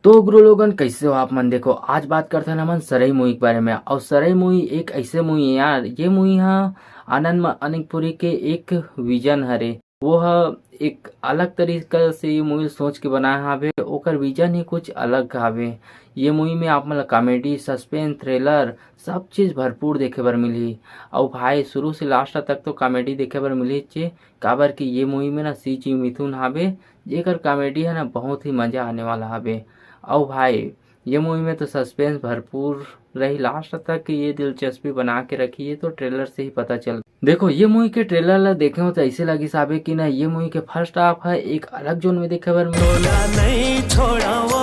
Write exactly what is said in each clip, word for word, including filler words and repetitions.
तो गुरु लोगन, कैसे हो आप मन? देखो, आज बात करथन हमन सरई मूवी के बारे में। अउ सरई मूवी एक ऐसे मूवी है यार, ये मूवी हा आनंद म-, अनिकपुरी के एक विजन हरे। वो ह एक अलग तरीका से ये मूवी सोच के बनाए हावे, ओकर विजन ही कुछ अलग हावे। ये मूवी में आप मन ला कॉमेडी, सस्पेंस, थ्रिलर, सब चीज भरपूर देखे बर मिलही। अउ भाई, शुरू से लास्ट तक तो कॉमेडी देखे बर मिलही चे, काबर कि ये मूवी में ना सीजी मिथुन हावे, जेकर कॉमेडी है ना, बहुत ही मजा आने वाला हावे। अउ भाई, ये मूवी में तो सस्पेंस भरपूर रही लास्ट तक, कि ये दिलचस्पी बना के रखी है, तो ट्रेलर से ही पता चल। देखो, ये मूवी के ट्रेलर ला देखे हो तो ऐसे लगिस हावे कि ना, ये मूवी के फर्स्ट हाफ है एक अलग जोन में देखे बर मिले, तोला नहीं छोड़ावो,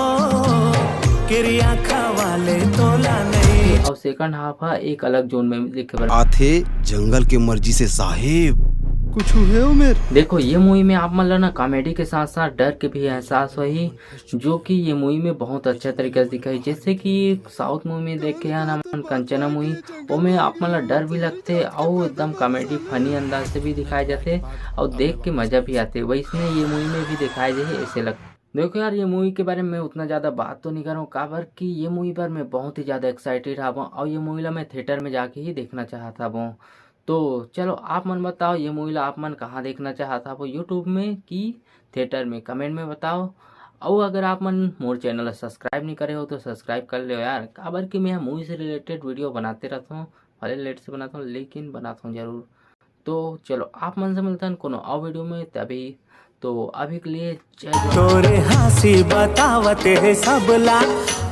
किरिया खवाले तोला नहीं। और सेकंड हाफ है एक अलग जोन में देखे बर। आथे जंगल के मर्जी से साहेब। कुछ हुए हो मेरे? देखो, ये मूवी में आप मन ला ना कॉमेडी के साथ साथ डर के भी एहसास होही, जो कि ये मूवी में बहुत अच्छा तरीका से दिखाई। जैसे कि साउथ मूवी में देखे हन हमन कंचना मूवी, ओमे आप मन ला डर भी लगथे अउ एकदम कॉमेडी फनी अंदाज से भी दिखाए जाथे अउ देख के मजा भी आथे। वैसने ये मूवी में भी दिखाए जाही ऐसे लगथे। देखो यार, ये मूवी के बारे में मैं उतना ज़्यादा बात तो नहीं करूँ, काबर कि ये मूवी पर मैं बहुत ही ज़्यादा एक्साइटेड हावों अउ ये मूवी ला मैं थिएटर में जाके ही देखना चाहत हावों। तो चलो, आप मन बताओ, ये मूवी ला आप मन कहाँ देखना चाहत हावो, YouTube में कि थिएटर में? कमेंट में बताओ। अउ अगर आप मन मोर चैनल ला सब्सक्राइब नहीं करे हो तो सब्सक्राइब कर लो यार, काबर कि मैं मूवी से रिलेटेड वीडियो बनाते रहता हूँ, भले लेट से बनाता हूँ लेकिन बनाता हूँ जरूर। तो चलो, आप मन से मिलता हूँ कोनो और वीडियो में, तभी तो अभी के लिए जय जोहार। तोरे हाँसी बतावत हे सबला,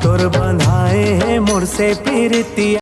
तोर बंधाए हे मोर से पीरतिया।